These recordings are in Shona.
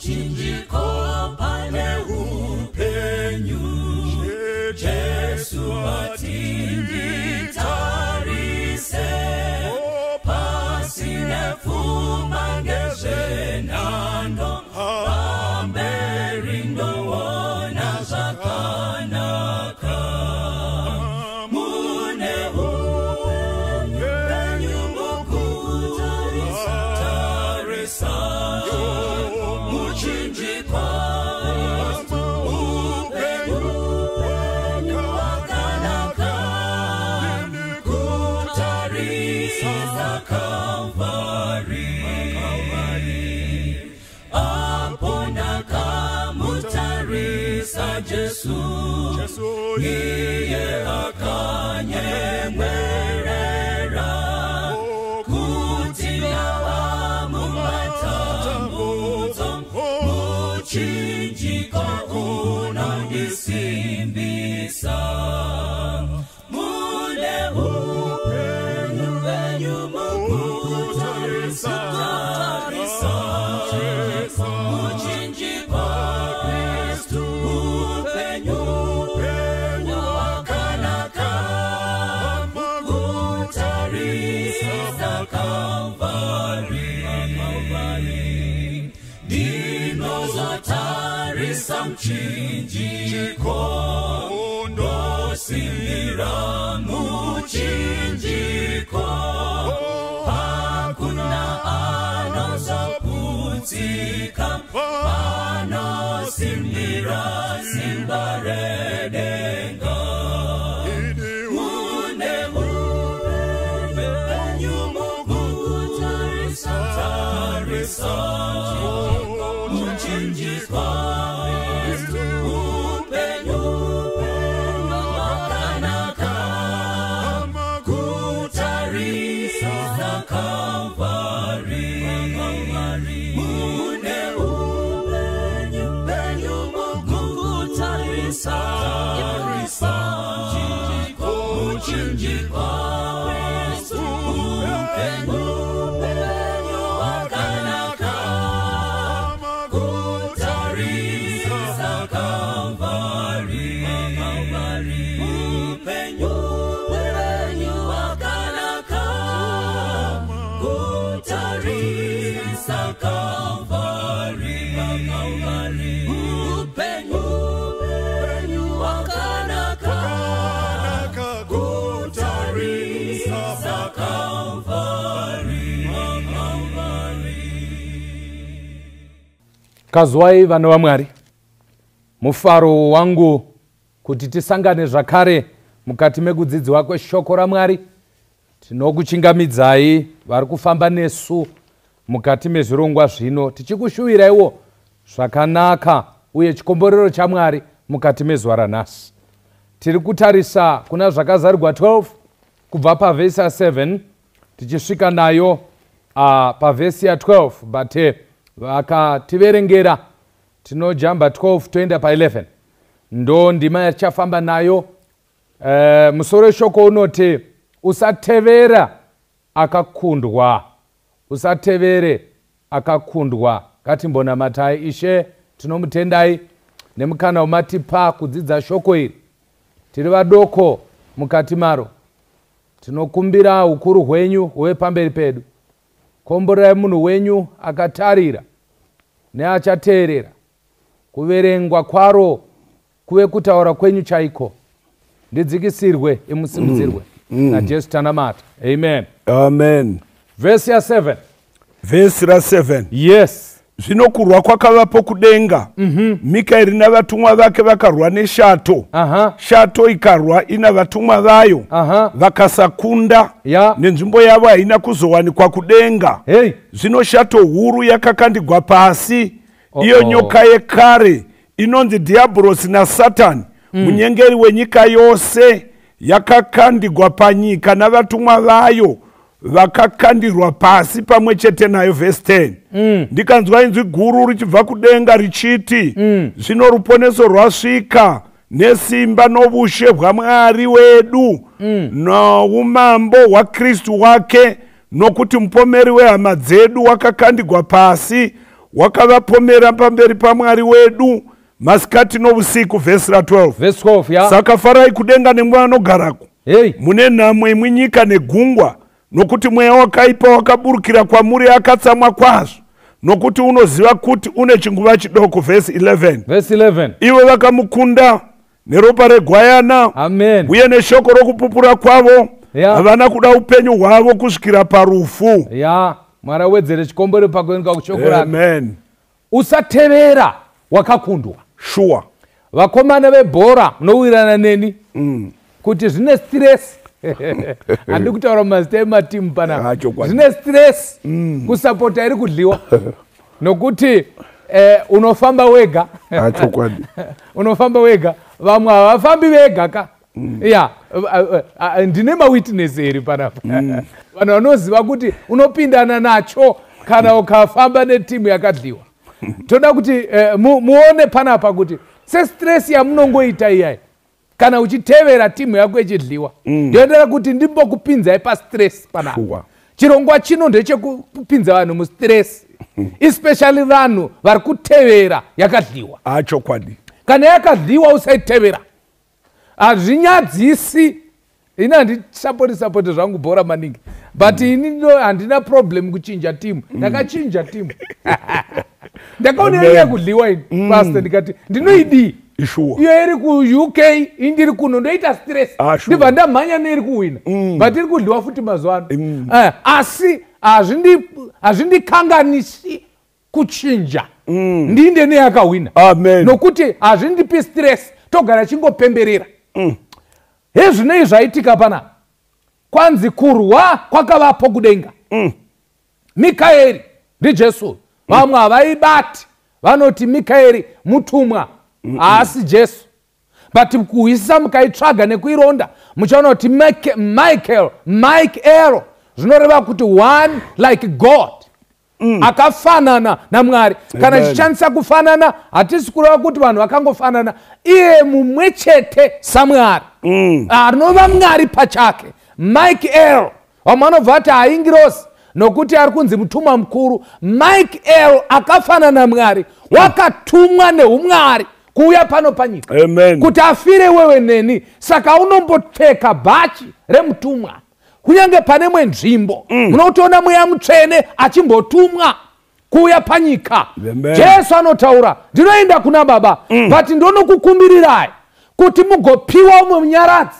Pamuchinjiko pane upenyu. Jesu atinditarise pasine pfuma ngezvenhando, pamberi ndoona zvakanaka. Mune upenyu mukutarisa tarisa muchinjikwa, upenyu wakanaka kutarisa Kalvari. Apo ndakamutarisa Jesu, iye akanyemwerera kuti ndava mumatambudzo, muchinjiko unondisimbisa. Mune upenyu penyu mukutarisa tarisa muchinjikwa, upenyu wakanaka kutarisa Kalvari. Ndinozotarisa muchinjiko, ndosimbira muchinjiko, hakuna anozoputsika panosimbira simba redenga. Mune upenyu mukutarisa tarisa muchinjikwa, upenyu wakanaka kutarisa Kalvari. Mune upenyu penyu mukutarisa tarisa muchinjikwa, upenyu wakanaka kutarisa Kalvari. Upenyu wakanaka kutarisa Kalvari. Upenyu wakanaka kutarisa Kalvari. Kazwai vana vaMwari, mufaro wangu kuti tisangane zvakare mukati mekudzidzwa kweshoko raMwari. Tinokuchingamidzai vari kufamba nesu mukati mezvirongwa zvino, tichikushuviraiwo zvakanaka uye chikomborero chaMwari mukati mezuva ranhasi. Tiri kutarisa kuna Zvakazarurwa 12 kubva pavhesi ya7 tichisvika nayo pavhesi ya12, but vakativerengera tinojamba 12 toenda pa11, ndo ndima yatichafamba nayo. Musoro weshoko unoti usatevera akakundwa, usatevere akakundwa. Ngatimbonamatai. Ishe, tinomutendai nemukana wamatipa kudzidza shoko iri. Tiri vadoko mukati maro, tinokumbira ukuru hwenyu huve pamberi pedu. Komborerai munhu wenyu akatarira neachateerera, kuverengwa kwaro kuve kutaura kwenyu chaiko. Ndidzikisirwe, imusimudzirwe. NaJesu tanamata, amen. Amen. Vhesi ya7. Vhesi ra7. Yes. Zvino kurwa kwakavapo kudenga. Mikaeri navatumwa vake vakarwa neshato. Shato ikarwa ina vatumwa vayo, vakasakunda, nenzvimbo yavo haina kuzowanikwa kudenga. Zvino shato huru yakakandigwa pasi, iyo nyoka yekare inonzi Dhiabhorosi naSatani, munyengeri wenyika yose, yakakandigwa panyika, navatumwa vayo vakakandirwa pasi pamwe chete nayo. Vhesi 10. Ndikanzwa inzwi guru richibva kudenga richiti, "Zvino ruponeso rwasvika, nesimba novushe hwaMwari wedu, noumambo hwaKristu wake, nokuti mupomeri wehama dzedu wakakandigwa pasi, Wakavapomera pamberi paMwari wedu masikati novusiku. Vhesi ra12. Verse 12, ya. Saka farai kudenga nemwe vanogarako. Hey. Mune nhamo imwi nyika negungwa, nokuti mweya wakaipa wakaburukira kwamuri akatsamwa kwazvo, nokuti unoziva kuti une chinguva chidoko. Vhesi 11. Verse 11. Ivo vakamukunda neropa regwayana Amen. uye neshoko rokupupura kwavo. Havana kuda upenyu hwavo kusvikira parufu. Ya, Mwari awedzere chikomborero pakuenga kushoko rake. Amen. Usatevera wakakundwa. Sure. Vakomana vebhora, munowirirana neni kuti zvine stress. Handi kutaura mazita ematimu panapa. Ah, chokwadi. Zvine stress kusapota iri kudliwa, nokuti unofamba wega. Ah, chokwadi. Unofamba wega, vamwe havafambi vega ka. Ya, ndine mawitness eri panapa, vanhu vanoziva kuti unopindana nacho kana ukafamba netimu yakadliwa. Toda kuti muone panapa kuti sestress yamunongoita iyai kana uchitevera timu yako ichidliwa, ndoendera kuti ndimbokupinzai pastress panapa. Chirongwa chino ndechekupinza vanhu mustress, especially vanhu vari kutevera yakadliwa. Ah, chokwadi. Kana yakadliwa, usaitevera, hazvinyadzisi. Ini handisapoti sapoti zvangu bhora maningi, but ini handina problem kuchinja timu. Ndakachinja timu, ndakaona Amen. iri kudliwa ini, pastor, ndikati ndinoidii? Ishuwa. Iyo iri kuUK, indiri kuno, ndoita stress. Ah, sure. Ndibva ndamhanya neiri kuwina, but iri kudliwa futi mazuva ano. Asi hazvindikanganisi kuchinja ndinde neyakahwina. Amen. Nokuti hazvindipi stress, togara chingopemberera. Hezvinei zvaitika panapa, kwanzi kurwa kwakavapo kudenga. Mikaeri ndiJesu. Vamwe havaibati, vanoti Mikaeri mutumwa, haasi Jesu, but kuhwisisa mukaitsvaga nekuironda muchaona kuti Michael, Michael zvinoreva kuti one like God, akafanana naMwari. Kana Amen. chichandisa kufanana, hatisi kureva kuti vanhu vakangofanana, iye mumwe chete saMwari, anova Mwari pachake. Michael, vamwe vanobva vati haingirosi nokuti ari kunzi mutumwa mukuru. Michael akafanana naMwari, wakatumwa neumwari kuuya pano panyika Amen. kuti afire wewe neni. Saka unombopfeka bhachi remutumwa kunyange pane imwe nzvimbo. Munotoona Mweya Mutsvene achimbotumwa kuuya panyika. Amen. Jesu anotaura, "Ndinoenda kuna Baba, but ndonokukumbirirai kuti mugopiwa umwe munyaradzi,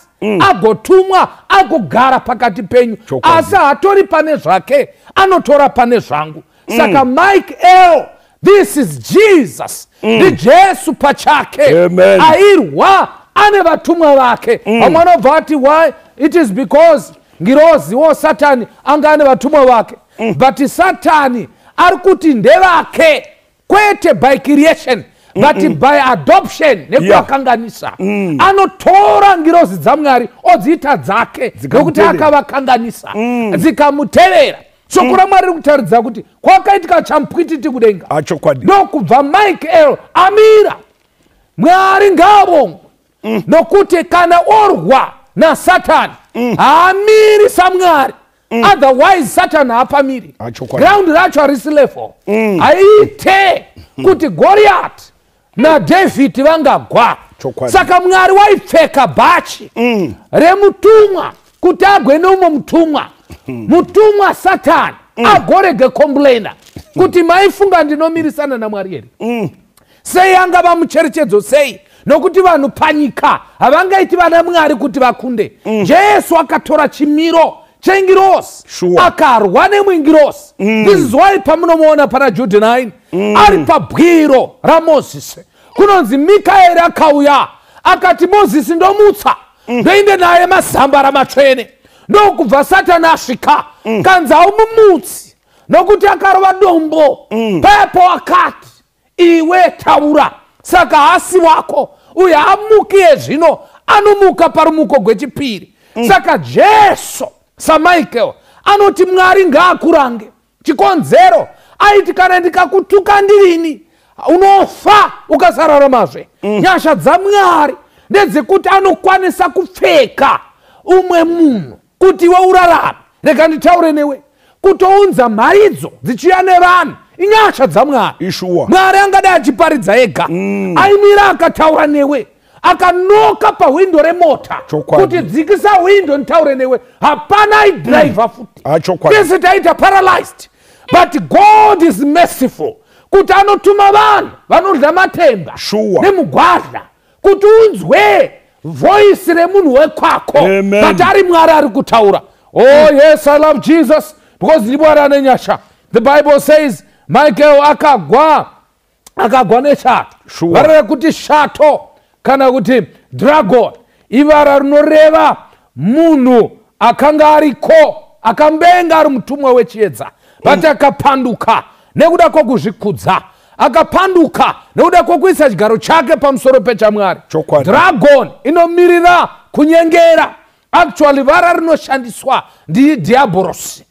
agotumwa, agogara pakati penyu." Chokwadi. Asi hatori pane zvake, anotora pane zvangu. Saka Michael, this is Jesus, ndiJesu pachake. Amen. Airwa ane vatumwa vake. Vamwe vanobva vati why? It is because ngirozi wo Satani anga ane vatumwa vake, but Satani ari kuti ndevake kwete by creation but by adoption, nekuvakanganisa. Anotora ngirozi dzaMwari odziita dzake nokuti Dzikamutevera. akavakanganisa, dzikamutevera. Shoko raMwari riri kutaridza kuti kwakaitika chamupwititi kudenga. Ah, chokwadi. Ndokubva Michael amira. Mwari ngaavongwe, nokuti kana orwa naSatani, haamiri saMwari, otherwise Satani haapamiri. Ah, chokwadi. Ground racho harisi level. Haite kuti Goriati naDhavhidhi vangagwa. Chokwadi. Saka Mwari waipfeka bhachi remutumwa kuti agwe neumwe mutumwa, mutumwa Satani agorege complaina kuti maifunga ndinomirisana naMwari here? Sei angava mucherechedzo sei? Nokuti vanhu panyika havangaiti vana Mwari kuti vakunde. Jesu akatora chimiro chengirosi, akarwa nemwe ngirosi. This is why pamunomuona pana Judhi 9 ari pabwiro raMozisi, kunonzi Mikaeri akauya akati, "Mozisi ndomutsa, ndoinde naye mazambara matsvene." Ndokubva Satani asvika, kanzi, "Haumumutsi nokuti akarova dombo payapo." Akati, "Iwe taura, saka hasi wako uyo amukiye zvino, anomuka parumuko gwechipiri." Saka Jesu saMichael anoti, "Mwari ngaakurange." Chikonzero aiti, "Kana ndikakutuka ndirini, unofa ukasararamazve." Nyasha dzaMwari ndedzekuti anokwanisa kupfeka umwe munhu kuti iwe urarame. Rega nditaure newe, kutounza mharidzo dzichiuya nevanhu Inyasha dzaMwari. Ishuwa. Mwari angadai achiparidza ega. Aimira akataura newe, akanoka pahwindo remota Chokwadi. kuti dzikisa hwindo nditaure newe. Hapana aidhiraivha futi. Ah, chokwadi. Tese taita paralyzed. But God is merciful kuti anotuma vanhu vanodya matemba Sure. nemugwadla kuti unzwe voice remunhu wekwako. Amen. But ari Mwari ari kutaura. Oh yes, I love Jesus because ndiMwari ane nyasha. The Bible says Michael akagwa neshato. Sure. Vara rekuti shato kana kuti dragon ivara rinoreva munhu akanga ariko, akambenga ari mutumwa wechiedza, but akapanduka nekuda kwokuzvikudza, akapanduka nekuda kwokuisa chigaro chake pamusoro pechaMwari. Chokwadi. Dragon inomirira kunyengera. Actually vara rinoshandiswa ndidiaborosi.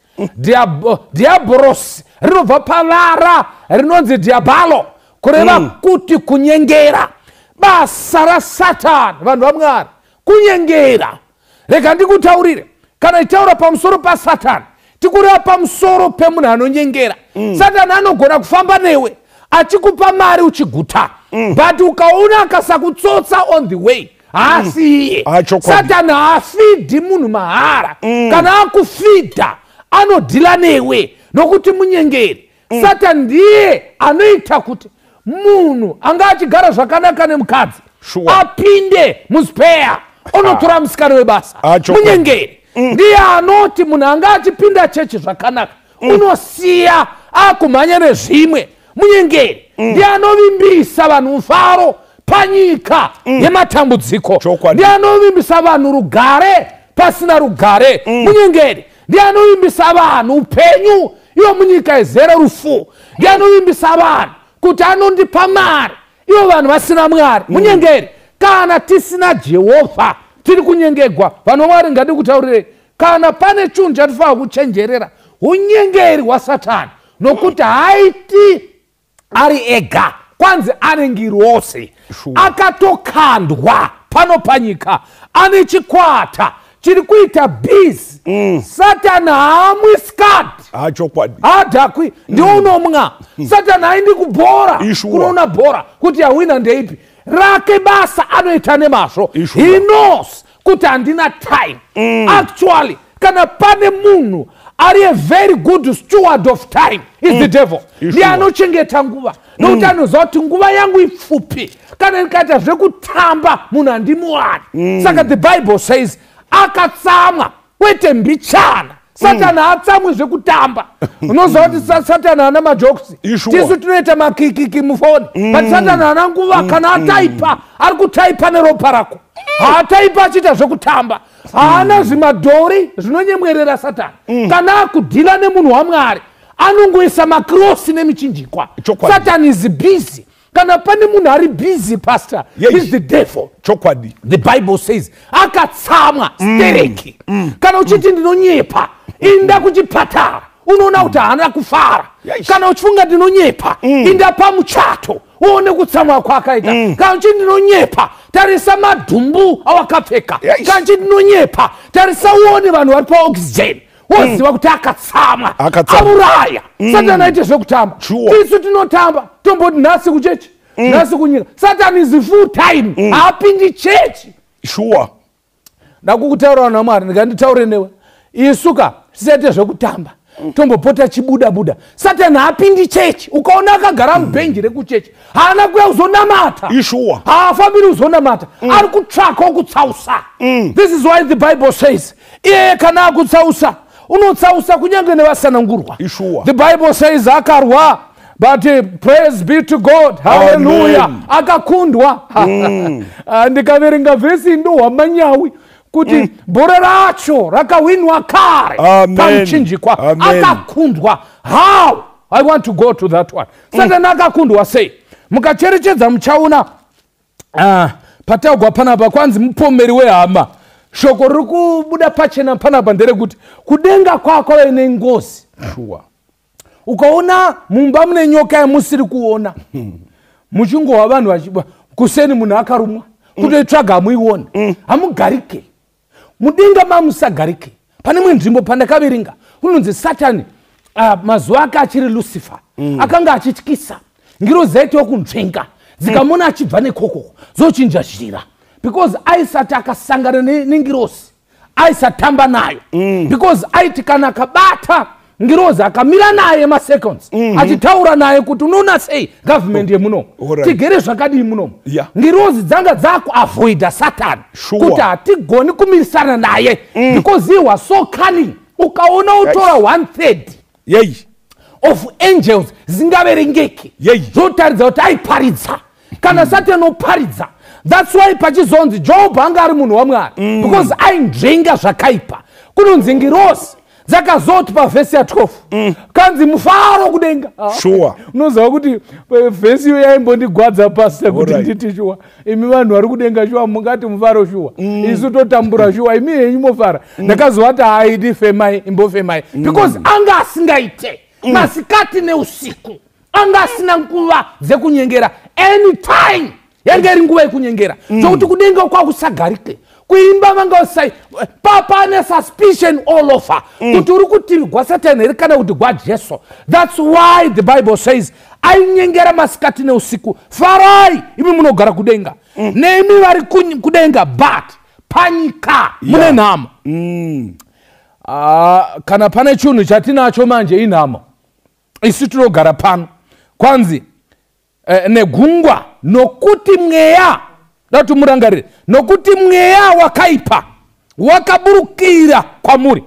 Diaborosi rinobva pavara rinonzi diabalo, kureva kuti kunyengera. Basa raSatani, vanhu vaMwari, kunyengera. Rega ndikutaurire, kana tichitaura pamusoro paSatani, tikureva pamusoro pemunhu anonyengera. Satani anogona kufamba newe achikupa mari uchiguta, but ukaona akasakutsotsa on the way, haasi iye. Ah, chokwadi. Satani haafidhi munhu mahara. Kana akufidha anodhila newe nokuti munyengeri. Satani ndiye anoita kuti munhu anga achigara zvakanaka nemukadzi Sure. apinde muspeya onotora musikana webasa. Ah, chokwadi. Munyengeri ndiye anoti munhu anga achipinda chechi zvakanaka unosiya akumhanya nezvimwe. Munyengeri ndiye anovimbisa vanhu mufaro panyika yematambudziko. Chokwadi. Ndiye anovimbisa vanhu rugare pasina rugare. Munyengeri ndiye anovimbisa vanhu upenyu ivo munyika izere rufu. Ndiye anovimbisa vanhu kuti anondipa mari ivo vanhu vasina Mwari. Munyengeri. Kana tisina Jehovha tiri kunyengegwa. Vanhu vaMwari, ngandikutaurirei, kana pane chinhu chatifanira kuchenjerera unyengeri hwaSatani, nokuti haiti ari ega, kwanzi ane ngirosi. Sure. Akatokandwa pano panyika ane chikwata chiri kuita bhizi. Satani haamwi skati. Ah, chokwadi. Haadhakwi, ndiwo unomwa. Satani haendi kubhora Ishuwa. kunoona bhora kuti yawina ndeipi. Rake basa anoita nemazvo. Ishuwa. He knows kuti handina time. Actually kana pane munhu ari a very good steward of time is the devil. Ishuwa. Ndiye anochengeta nguva nokuti anoziva kuti nguva yangu ipfupi, kana ndikaita zvekutamba munhu handimuwani. Saka the Bible says akatsamwa kwete mbichana. Satani haatsamwi zvekutamba. Unoziva kuti Satani haana majokisi. Ishuwa. Tisu tinoita makikiki mufoni, but Satani haana nguva. Kana ataipa, ari kutaipa neropa rako. Haataipa achiita zvekutamba. Haana zvimadhori zvinonyemwerera Satani. Kana akudhila nemunhu waMwari, anongoisa makirosi nemichinjikwa. Chokwadi. Satan is busy. Kana pane munhu ari busy, pastor, Yes. is the devil. Chokwadi. The Bible says akatsamwa stereki. Kana uchiti ndinonyepa, inda kuchipatara unoona kuti haana kufara. Yes. Kana uchifunga ndinonyepa, inda pamuchato uone kutsamwa kwaakaita. Kana uchiti ndinonyepa, tarisa madhumbu awakapfeka. Yes. Kana uchiti ndinonyepa, tarisa uone vanhu vari paoxygen, woziva kuti akatsamwa. Akatsamwa. Auraya. Satani aite zvekutamba. Sure. Tisu tinotamba, tomboti nhasi kuchechi, nhasi kunyika. Satani is full time, haapindi chechi. Sure. Ndakukutaura, vanhu vaMwari, ndikanditaure newe, isuka tisaite zvekutamba, tombopota chibuda buda. Satani haapindi chechi. Ukaona akagara mubhenji rekuchechi, haana kuya kuzonamata. Ishuwa. Haafambiri kuzonamata, ari kutsvaka okutsausa. This is why the Bible says iyeye kana akutsausa, unotsausa kunyange nevasanangurwa. Ishuwa. The Bible says akarwa, but praise be to God, haleluya, Amen. akakundwa. Ah, ndikaverenga vhesi ndohwa manyawi kuti bhora racho rakahwinwa kare Amen. pamuchinjikwa. Amen. Akakundwa how? I want to go to that one. Satani akakundwa sei? Mukacherechedza muchaona, ah, pataugwa panapa kwanzi mupomeri wehama. Shoko riri kubuda pachena panapa nderekuti kudenga kwakave nengozi. Sure. Ukaona mumba mune nyoka yamusiri kuona, muchingohwa vanhu kuseni munhu akarumwa, kutoitsvaga hamuioni, hamugarike mudenga, mamusagarike. Pane imwe nzvimbo pandakaverenga kunonzi Satani, mazuva ake achiri Lucifer. Akanga achityisa. Ngirozi dzaitiwa kunzvenga, dzikamona achibva nekoko dzochinja zhira, because aisati akasangana nengirozi, aisatamba nayo, because aiti kana akabata ngirozi akamira naye maseconds achitaura naye kuti unoona sei government yemunomu, tigere zvakadii munomu. Ngirozi dzanga dzakuavoida Satani kuti hatigoni kumirisana naye, because he was so cunning. Ukaona utora 1/3 of angels zingaverengeki, zvotaridza kuti aiparidza. Kana Satani oparidza, that's why pachizonzi Job anga ari munhu waMwari, because ainzvenga zvakaipa. Kunonzi ngirozi dzakazoti pavhesi ya12 kanzi mufaro kudenga. Unoziva kuti vhesi iyo yaimbondigwadza, pastor, kuti nditi shuwa, imi vanhu vari kudenga, shuwa mungati mufaro shuwa, isu totambura shuwa, imi henyu mofara. Ndakazovati haidi, femai, imbofemai, because anga asingaite masikati neusiku, anga asina nguva dzekunyengera. Anytime yanga iri nguva yekunyengera, zvokuti kudenga kwakusagarike kuimba, vanga usai pane suspicion all over kuti uri kutivi gwaSatani here kana kuti gwaJesu. That's why the Bible says ainyengera masikati neusiku. Farai imi munogara kudenga, nemi vari kudenga, but panyika mune nhamo. Ah, kana pane chinhu chatinacho manje inhamo, isu tinogara pano. Kwanzi negungwa, nokuti mweya, dati murangarire, nokuti mweya wakaipa wakaburukira kwamuri,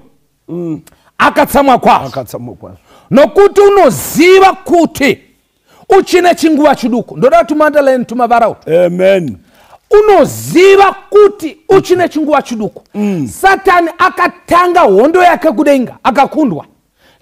akatsamwa kwazvo, Akatsamwa kwazvo, nokuti unoziva kuti uchine chinguva chiduku. Ndoda kuti muunderline tumavara utu. Amen. Unoziva kuti uchine chinguva chiduku. Satani akatanga hondo yake kudenga akakundwa.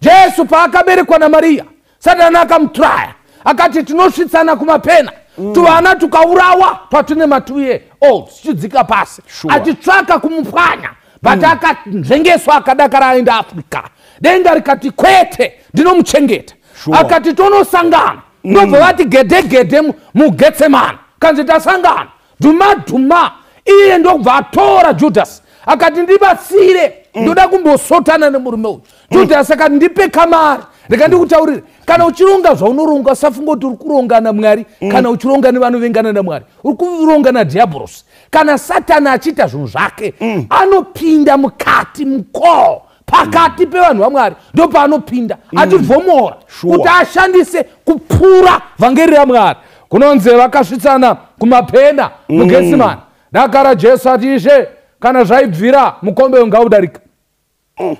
Jesu paakaberekwa naMariya, Satani akamutraya, akati tinosvitsana kumapena, tuvana tukaurawa twatune ma2 year old tichidzika pasi, achitsvaka kumupwanya, but akanzvengeswa, akadakara aenda Africa. Denga rikati kwete, ndinomuchengeta. Akati tonosangana, ndobva vati gedhe gedhe muGetsemani, kanzi tasangana dhuma dhuma. Iye ndobva atora Judhasi, akati ndibatsire, ndoda kumbosotana nemurume uyu. Judhasi akati ndipe kamari. Rega ndikutaurire, kana uchironga zvaunoronga, usafunga kuti uri kuronga naMwari. Kana uchironga nevanovengana naMwari, uri kuronga nadhiabhorosi. Kana Satani achiita zvinhu zvake, anopinda mukati mukoo pakati pevanhu vaMwari, ndopaanopinda achivhomora kuti ashandise kupfuura vhangeri raMwari. Kunonzi vakasvitsana kumapena muGetsimani. Dakara Jesu ati, "Ishe, kana zvaibvira, mukombe ngaudarika,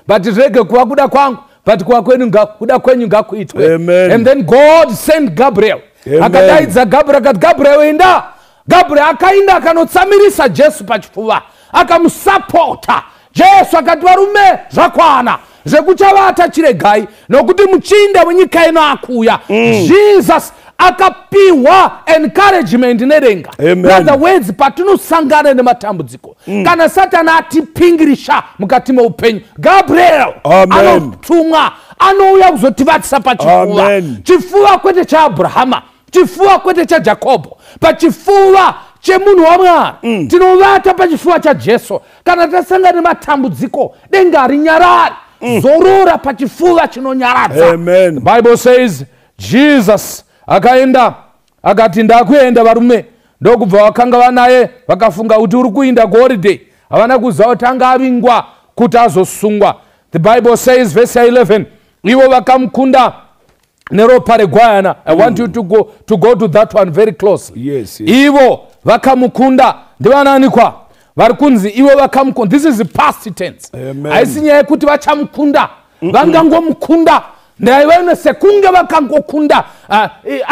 but zvirege kuva kuda kwangu, but kuva kwenyu kuda kwenyu ngakuitwe." Amen. And then God sent Gabriel. Amen. Akadaidza Gabriel, akati, "Gabriel, enda." Gabriel akaenda, akanotsamirisa Jesu pachifuva, akamusapota. Jesu akati, "Varume, zvakwana zvekuchavata, chiregai, nokuti muchinda wenyika ino akuuya." Jesus akapiwa encouragement nedenga. Amen. In other words, patinosangana nematambudziko, kana Satani atipingirisha mukati meupenyu, Gabriel Amen. anotumwa, anouya kuzotivatisa pachifuva. Amen. Chifuva kwete chaAbhurahama, chifuva kwete chaJakobho, pachifuva chemunhu waMwari. Tinovata pachifuva chaJesu kana tasangana nematambudziko. Denga harinyarari. Zorora pachifuva chinonyaradza. Amen. The Bible says Jesus akaenda, akati ndakuenda varume. Ndokubva vakanga vanaye vakafunga kuti uri kuinda kuholiday. Havana kuziva kuti anga avingwa kuti azosungwa. The Bible says, verse 11, ivo vakamukunda neropa regwayana. I want you to go to that one very closely. Ivo vakamukunda ndivananikwa vari kunzi ivo vakamukunda? This is the past tense. Amen. Haisi nyaya yekuti vachamukunda, vangangomukunda, ndaivaone sekunge vakangokunda,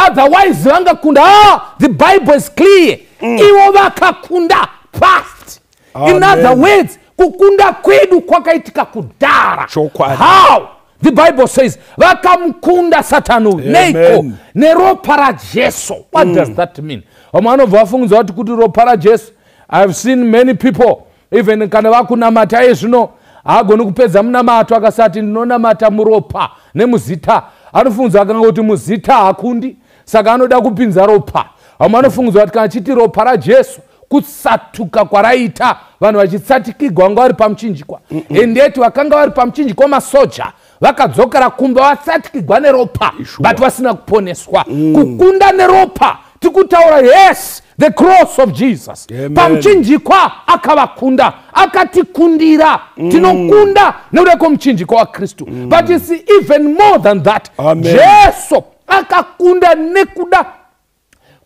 otherwise vangakunda. Ah, the Bible is clear, ivo vakakunda, past. In Amen. other words, kukunda kwedu kwakaitika kudhara. Chokwadi. How? The Bible says vakamukunda Satani uyu. Amen. Neiko? Neropa raJesu. What does that mean? Vamwe vanobva vafungidza kuti ropa raJesu. I've seen many people, even kana vakunamata iye zvino, haagoni kupedza munamato akasati ndinonamata muropa nemuzita. Anofungidzwa akanga kuti muzita hakundi, saka anoda kupinza ropa. Vamwe vanofungidzwa kuti kana chiti ropa raJesu, kusatuka kwaraita vanhu vachitsatikigwa, vanga vari pamuchinjikwa. Endeti vakanga vari pamuchinjikwa masoja. Vakadzokera kumba vasatyigwa neropa, but vasina kuponeswa. Kukunda neropa tikutaura, yes, the cross of Jesus. Pamuchinjikwa akavakunda, akatikundira. Tinokunda nekuda kwomuchinjikwa waKristu. But it's even more than that. Amen. Jesu akakunda nekuda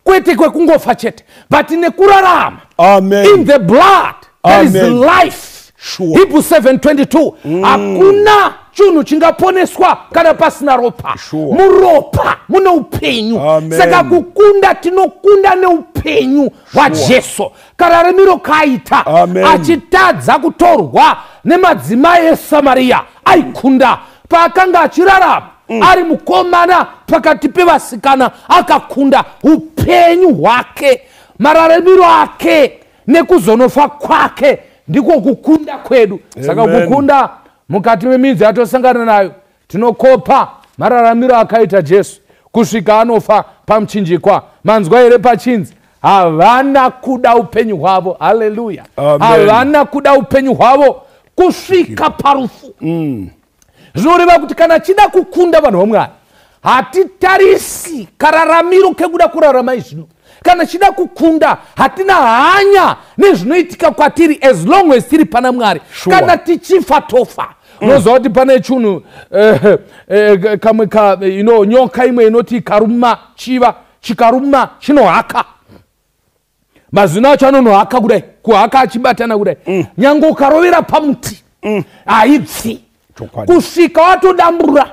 kwete kwekungofa chete, but nekurarama. Amen. In the blood there is Amen. life. Hebrews 7:22. Hakuna chinhu chingaponeswa kana pasina ropa. Muropa mune upenyu. Amen. Saka kukunda, tinokunda neupenyu hwaJesu, kararamiro kaita Amen. achitadza kutorwa nemadzimai eSamariya. Aikunda paakanga achirarama ari mukomana pakati pevasikana. Akakunda upenyu hwake, mararamiro ake nekuzonofa kwake ndiko kukunda kwedu. Saka Amen. kukunda mukati memidzi yatosangana nayo, tinokopa mararamiro akaita Jesu kusvika anofa pamuchinjikwa. Manzwa here pachinzi havana kuda upenyu hwavo? Haleluya! Amen. Havana kuda upenyu hwavo kusvika parufu. Zvinoreva kuti kana chida kukunda, vanhu vaMwari, hatitarisi kararamiro kekuda kurarama izvino. Kana chida kukunda, hatina hanya nezvinoitika kwatiri as long as tiri pana Mwari. Kana tichifa, tofa. Unoziva kuti pane chunhu kamwe ka nyoka imwe inoti ikaruma chiva, chikaruma chinohaka mazino acho, anonohaka kudai, kuhaka achibatana kudai. Nyange ukarovera pamuti, haibvi kusvika watodambura.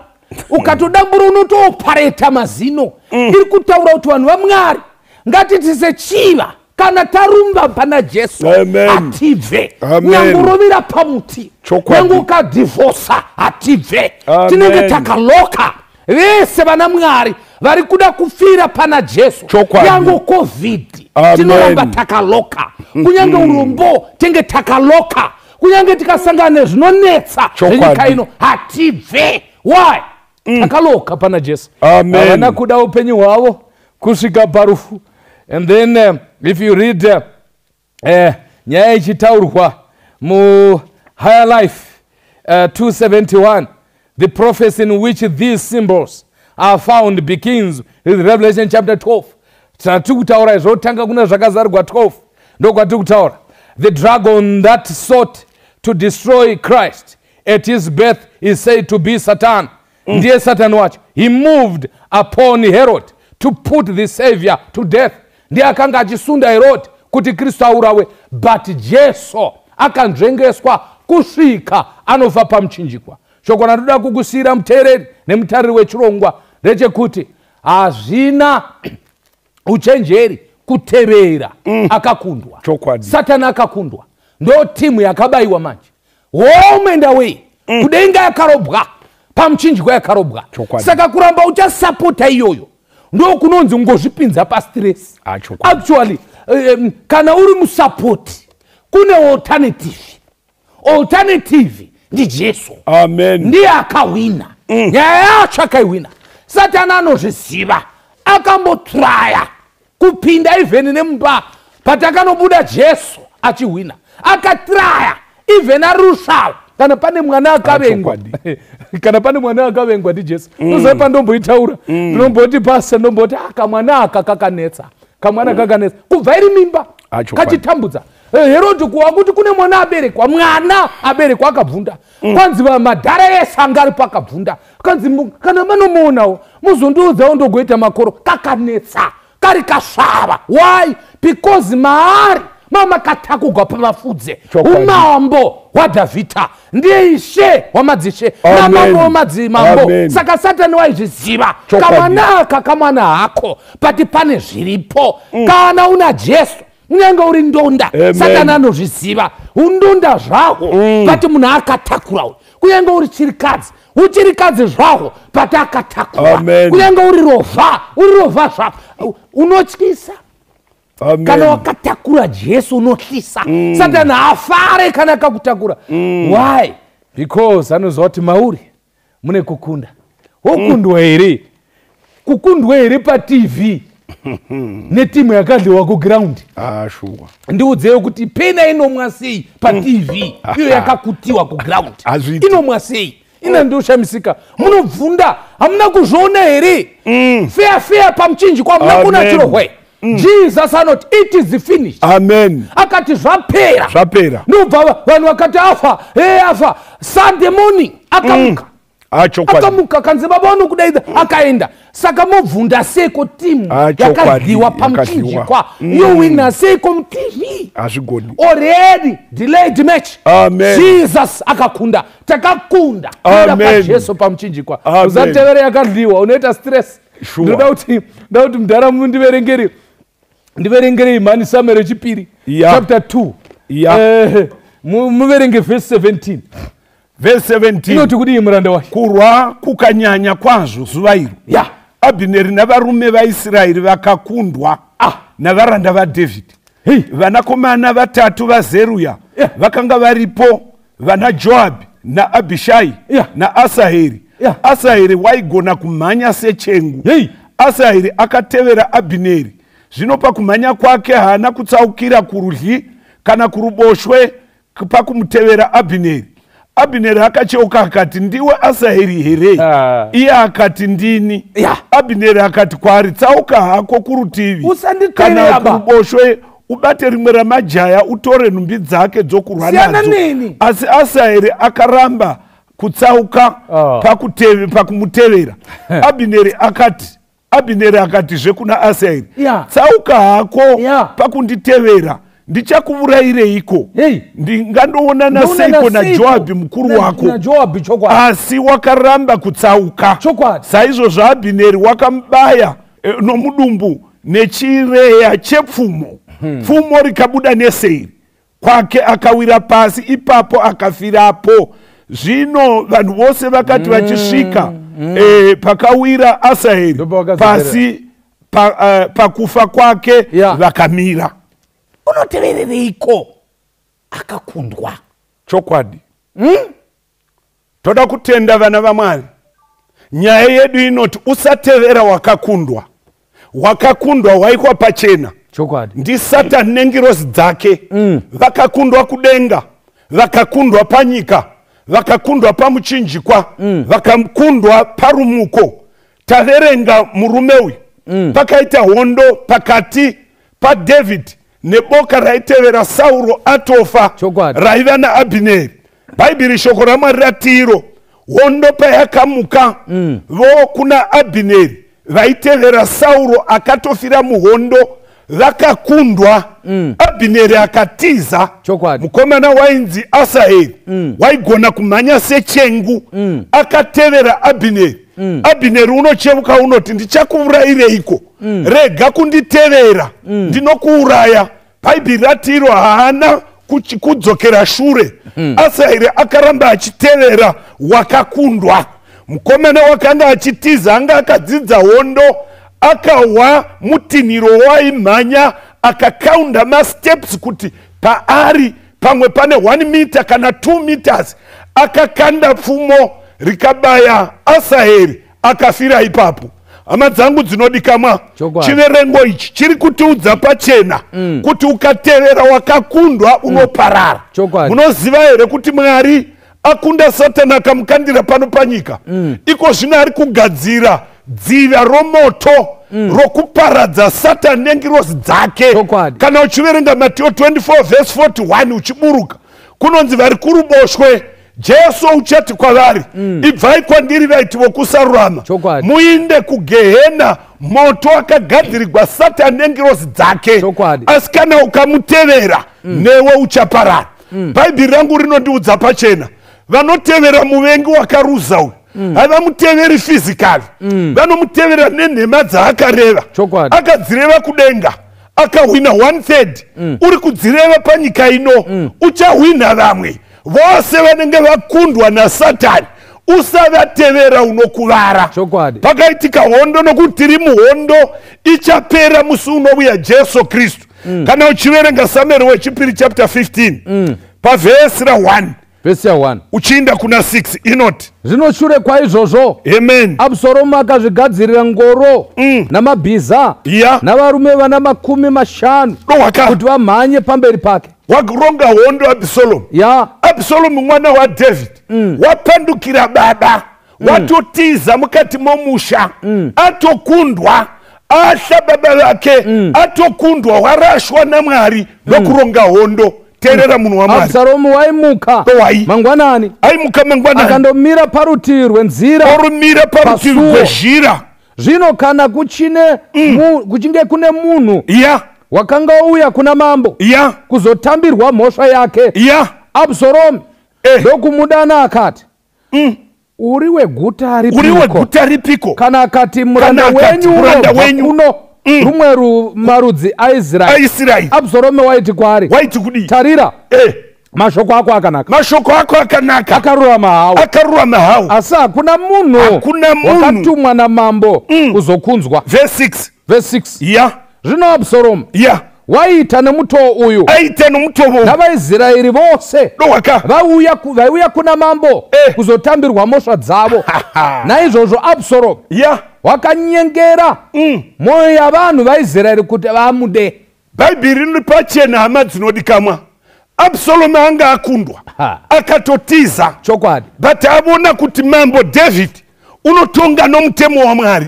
Ukatodambura, unotoopareta mazino. Iri kutaura kuti vanhu vaMwari, ngatiti sechiva, kana tarumba pana Jesu, Amen. hatibve. Amen. Nyange urovera pamuti, nyange ukadhivhosa, hatibve. Amen. Tinenge takaloka. Vese vana Mwari vari kuda kufira pana Jesu, nyange COVID, Amen. tinoramba takaloka. Kunyange urombo, tenge takaloka. Kunyange tikasangana nezvinonetsa zvenyika ino, hatibve. Why? Takaloka pana Jesu. Amen. Havana kuda upenyu hwavo kusvika parufu. And then if you read nyaya ichitaurwa muHigher Life 271, the prophecy in which these symbols are found begins with Revelation chapter 12. Tati kutaura zvotanga kuna Zvakazarurwa 12, ndokwatiri kutaura. The dragon that sought to destroy Christ at his birth is said to be Satan. Ndiye Satan wacho. He moved upon Herod to put the Savior to death. Ndiye akanga achisunda Herod kuti Kristu aurawe, but Jesu akanzvengeswa kusvika anofa pamuchinjikwa. Shoko randoda kukusiyira, muteereri nemutariri wechirongwa, ndechekuti hazvina uchenjeri kutevera akakundwa. Satani akakundwa, ndo timu yakabayiwa manje, home and away. Kudenga yakarobwa, pamuchinjikwa yakarobwa. Saka kuramba uchasapota iyoyo ndo kunonzi ungozvipinza pastress. Actually, kana uri musapoti, kune alternative. Alternative ndiJesu. Amen. Ndiye akahwina. Nyaya yacho akaihwina. Satani anozviziva. Akambotraya kupinda even nemumba patakanobuda Jesu achihwina. Akatraya even ari rusvava. Kana pane mwana akavengwa, kana pane mwana akavengwa, ndiJesu. Unoziva pandomboitaura, ndinomboti pasa, ndomboti, "Ah, kamwana aka kakanetsa, kamwana kakanetsa kubva iri mimba." Kachitambudza Herodhi kuwa kuti kune mwana aberekwa. Mwana aberekwa, akabvunda. Kwanzi madhara ese anga aripo akabvunda. Kanzi, "Kana manomuonawo, muzondiudzawo, ndogoita makoro." Kakanetsa, kari kasvava. Why? Because maari makatakugwa pamafudze umambo hwaDhavhidha. Ndiye Ishe wamadzishe Amen. namambo wamadzimambo. Amen. Saka Satani waizviziva. Kamwana aka kamwana hako, but pane zviripo kana una Jesu, unyange uri ndonda. Amen. Satani anozviziva, undonda zvahwo, but munhu akatakura uyu. Kunyange uri chirikadzi, uchirikadzi zvahwo, but akatakura. Amen. Kunyange uri rovha, uri rovha zvahwo, unotyisa. Amen. Kana wakatakura Jesu, unotyisa. Satani haafare kana akakutakura. Why? Because anoziva kuti mauri mune kukunda. Wokundwa here? Kukundwa here paTV netimu yakadliwa kuground? Ah, shuwa. Ndiudzeyo kuti pena inomwa sei paTV iyo yakakutiwa kuground? Hazviiti. Inomwa sei? Ina ndioshamisika, munobvunda, hamuna kuzviona here? Feya feya pamuchinjikwa, hamuna kuona Amen. chirohwe. Jesus anoti, "It is finished." Amen. Akati zvapera. Zvapera. Ndobva vanhu vakati afa, e afa. Sunday morning akamuka. Achokwadi. Akamuka, kanzi baba vanokudaidza, akaenda. Saka mobvunda seiko timu Ah, chokwadi, yakadyiwa pamuchinjikwa yowina seiko muTV? Hazvigoni. Already delayed match. Amen. Jesus akakunda, takakunda kuda Amen. kwaJesu pamuchinjikwa. Amen. Usatevere yakadyiwa, unoita stress. Sure. Ndoda kuti mudhara ndiverengeri, ndiverengerei mhani Samuel wechipiri chapter 2. Muverenge verse 17. Verse 17. Inoti kudii, muranda wacho? Kurwa kukanyanya kwazvo zuva iro. Abhineri navarume vaIsraeri vakakundwa navaranda vaDhavhidhi. Vanakomana vatatu vaZeruya vakanga varipo, vana Joabhi naAbhishai naAsaheri. Asaheri waigona kumhanya sechengu. Asaheri akatevera Abhineri. Zvino pakumhanya kwake haana kutsaukira kurudyi kana kuruboshwe pakumutevera Abhineri. Abhineri akacheuka akati, "Ndiwe Asaheri here?" Iye akati, "Ndini." Abhineri akati kwaari, "Tsauka hako kurutivi Usanditevera kana ba. kuruboshwe, ubate rimwe ramajaya, utore nhumbi dzake dzokurwa Siyana nadzo." neni. Asi Asaheri akaramba kutsauka pakumutevera. Abhineri akatizve kuna Asaheri, "Tsauka hako pakunditevera, ndichakuurayireiko? Ndingandoonana Ndoonana seiko seiko naJoabhi mukuru wako?" naJoabhi, chokwadi. Asi wakaramba kutsauka. Chokwadi. Saizvozvo Abhineri wakamubaya nomudumbu nechireya chepfumo, pfumo rikabuda neseri kwake, akawira pasi ipapo, akafirapo. Zvino vanhu vose vakati vachisvika pakawira Asaheri Ndopavakazopera. pasi pakufa kwake, vakamira. Unoteverereiko akakundwa? Chokwadi. Toda kutenda, vana vaMwari. Nyaya yedu inoti usatevera wakakundwa. Wakakundwa waikwa pachena ndiSatani nengirozi dzake. Vakakundwa kudenga, vakakundwa panyika, vakakundwa pamuchinjikwa, vakakundwa parumuko. Taverenga murume uyu. Pakaita hondo pakati paDhavhidhi neboka raitevera Sauro atofa, raiva naAbhineri. Bhaibheri, shoko raMwari ratiro, hondo payakamuka, vo kuna Abhineri vaitevera Sauro akatofira muhondo vakakundwa. Abhineri akatiza. Mukomana wainzi Asaheri waigona kumhanya sechengu, akatevera Abhineri. Abhineri unochevuka, unoti, "Ndichakuurayireiko? Rega kunditevera, ndinokuuraya." Bhaibheri ratiro haana kudzokera shure. Asaheri akaramba achitevera wakakundwa. Mukomana wakanga achitiza anga akadzidza hondo, akahwa mutinhiro waimhanya, akakaunda masteps kuti paari pamwe pane 1 meter kana 2 meters, akakanda pfumo rikabaya Asaheri, akafira ipapo. Hama dzangu dzinodikamwa, chiverengo ichi chiri kutiudza pachena kuti ukatevera wakakundwa unoparara. Munoziva here kuti Mwari akunda Satani, akamukandira pano panyika? Iko zvino ari kugadzira dziva romoto rokuparadza Satani nengirozi dzake. Kana uchiverenga Mateo 24 vhesi 41 uchiburuka, kunonzi vari kuruboshwe, Jesu uchati kwavari, "Ibvai kwandiri, vaiti vokusarurama, muinde kugehena, moto akagadzirirwa Satani nengirozi dzake." Asi kana ukamutevera, newe uchaparara. Bhaibheri rangu rinondiudza pachena, vanotevera muvengi wakaruza uyu havamuteveri physically, vanomutevera nenhema dzaakareva. Akadzireva kudenga, akahwina one third. Uri kudzireva panyika ino, uchahwina vamwe vose vanenge vakundwa naSatani. Usavatevera, unokuvara. Pakaitika hondo, nokuti tiri muhondo ichapera musi unouya Jesu Kristu. Kana uchiverenga Samueri wechipiri chapter 15 pavhesi ra1 Vhesi ya1 uchiinda kuna 6, inoti: Zvino shure kwaizvozvo, Amen. Abhusaromu akazvigadzirira ngoro namabhiza navarume vana 50 Dowaka. kuti vamhanye pamberi pake. Waronga hondo Abhisalomu. Absalomu mwana waDhavhidhi wapandukira baba, watotiza mukati momusha, atokundwa, ahla baba vake, atokundwa, warashwa naMwari nokuronga hondo. Teerera munhu waMwari. Absaromu waimuka Wai. mangwanani, Aimuka mangwanani, akandomira parutivi rwenzira, orumira parutivi pasuo. rwezhira. Zvino kana kuchine kuchinge kune munhu wakanga ouya kuna mambo kuzotambirwa mhosva yake, Absaromu ndokumudana akati, "Uri weguta Uri ripiko?" weguta ripiko? Kana akati, "Muranda Kana akati, wenyu "Muranda unobva wenyu." kuno rumwe marudzi aIsraeri." AIsraeri. Absaromu waiti kwaari, Waiti kudii? "Tarira, mashoko ako akanaka, Mashoko ako akanaka, akarurama hawo, akarurama hawo, asi hakuna munhu Hakuna munhu. wakatumwa namambo kuzokunzwa." Verse 6. Verse 6. Zvino Absaromu waiita nemutoo uyu Aita nomutovo navaIsraeri vose dowaka vaiuya kuna mambo kuzotambirwa mhosva dzavo. Naizvozvo Absaromu wakanyengera mwoyo yavanhu vaIsraeri kuti vamude. Bhaibheri riri pachena, hama dzinodikamwa. Absalomu anga akundwa, akatotiza. But avona kuti mambo David unotonga nomutemo waMwari.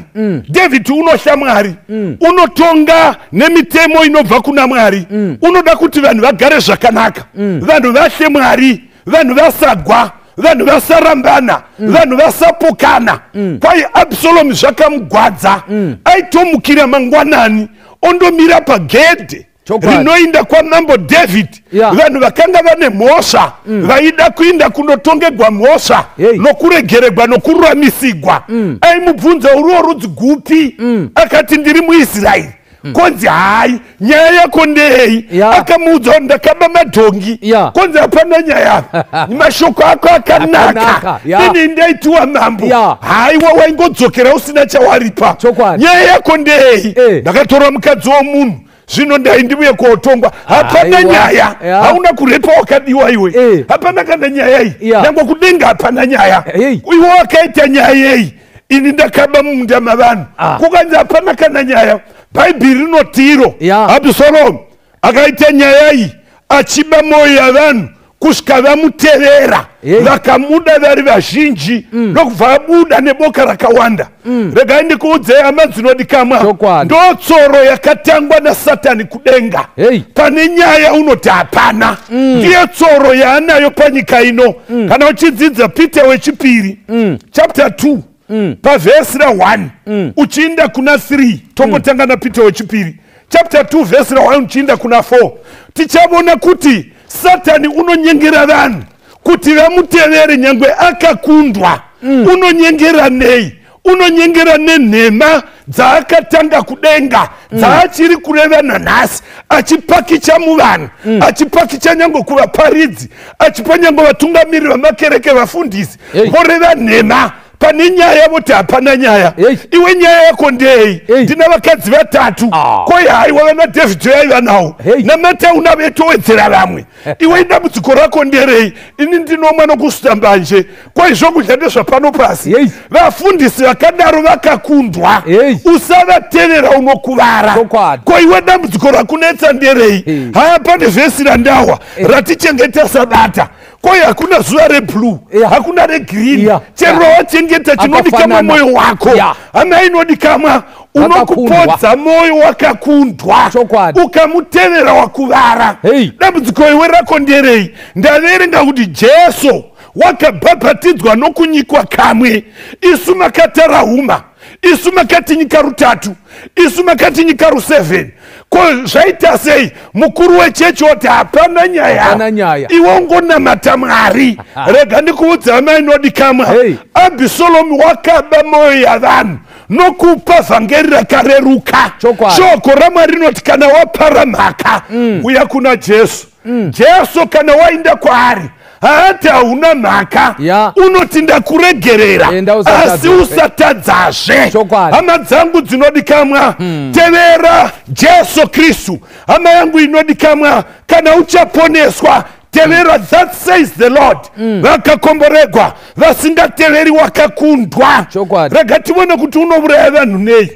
David unohla Mwari, unotonga nemitemo inobva kuna Mwari, unoda kuti vanhu vagare zvakanaka, vanhu vahle Mwari, vanhu vasagwa, vanhu vasarambana, vanhu vasapokana. Kwai Absalomu zvakamugwadza. Aitomukira mangwanani, ondomira pagedhe rinoinda kwamambo David. Vanhu vakanga vane mhosva, vaida kuinda kunotongegwa mhosva nokuregeregwa nokururamisigwa, aimubvunza, "Uriwo rudzi gupi?" Akati, "Ndiri muIsraeri." Konzi, "Hai, nyaya yako ndeyei?" Akamuudza kuti, "Ndakaba madhongi." Konzi, "Hapana nyaya, mashoko ako akanaka." Akanaka, Ini ndaitiwa mambo. Haiwa, waingodzokera usina chawaripa. "Nyaya yako ndeyei?" "Ndakatora mukadzi womunhu, zvino ndai ndiuye kotongwa." "Hapana Aiwa. nyaya. Hauna kurepa, wakadiwa iwe. Hapana kana nyaya iyi. Nyange kudenga hapana nyaya. Iwe wakaita nyaya yei?" "Ini ndakaba mumunda mavanhu." Kukanzi, "Hapana kana nyaya." Bhaibheri rinotiro Absalomu akaita nyaya iyi achiba mwoyo yavanhu kusvika vamutevera, vakamuda vari vazhinji, ndokubva abuda neboka rakawanda. Regai ndikuudzei, hama dzinodikamwa, ndotsoro yakatangwa naSatani kudenga. Pane nyaya unoti hapana, ndiye tsoro yaanayo panyika ino. Kana uchidzidza Peter wechipiri chapter 2 pavhesi ra1 uchiinda kuna 3, tongotanga naPeter wechipiri chapter 2 vhesi ra1 uchiinda kuna 4, tichavona kuti Satani unonyengera vanhu kuti vamutevere nyangwe akakundwa. Unonyengera nei? Unonyengera nenhema dzaakatanga kudenga, dzaachiri kureva nanhasi, achipakicha muvanhu, achipakicha nyange kuvaparidzi, achipa nyange vatungamiriri vamakereke, vafundisi, voreva nhema. Pane nyaya voti hapana nyaya. Iwe nyaya yako ndei? "Ndina vakadzi vatatu." Koi, "Haiwa, vana David yaiva nawo." "Namata una vetowedzera vamwe. Iwe dambudziko rako nderei?" "Ini ndinomwa nokusuta mbanje." Koi, "Zvokudya ndezvapano pasi." Vafundisi vakadaro vakakundwa. Usavatevera, unokuvara. Ko iwe dambudziko rakunetsa nderei? "Haya, pane vhesi randawa ratichengeta sabata." Koi, "Hakuna zuva reblue, hakuna regreen. Chero wachengeta, chinodikamwa mwoyo wako." Hama inodikamwa, unokupodza mwoyo wakakundwa. Ukamutevera wakuvara. Dambudziko iwe rako nderei? Ndaverenga kuti Jesu wakabhabhatidzwa nokunyikwa kamwe. Isu makatarahuma, isu makatinyika rutatu, isu makatinyika ru7. Ko zvaita sei? Mukuru wechechi woti hapana nyaya. Hapana nyaya. Iwe ungonamata Mwari. Rega ndikuudza, hama inodikamwa, Abhisalomu wakaba mwoyo yavanhu nokupa vhangeri rakareruka. Shoko raMwari rinoti kana wapara mhaka, uya kuna Jesu. Jesu kana wainda kwaari, haati hauna mhaka. Unoti, "Ndakuregerera, Enda asi usatadzazve." usatadzazve." Hama dzangu dzinodikamwa, tevera Jesu Kristu. Hama yangu inodikamwa, kana uchaponeswa, tevera. That says the Lord. Vakakomboregwa vasingateveri wakakundwa. Rega tione kuti unouraya vanhu nei.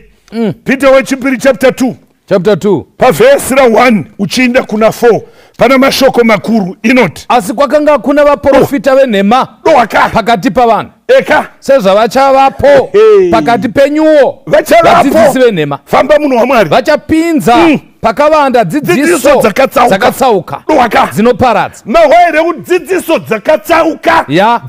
Peter wechipiri chapter 2 Chapter 2 pavhesi ra1 uchiinda kuna 4. Pana mashoko makuru inoti asi kwakanga kuna vaprofita venhema pakati pavanhu eka sezvavachavapo pakati penyuwo vadzidzisi venhema. Famba munhu waMwari. Vachapinza pakavanda dzidziso dzakatsauka dzinoparadza. Mahwaire dzidziso dzakatsauka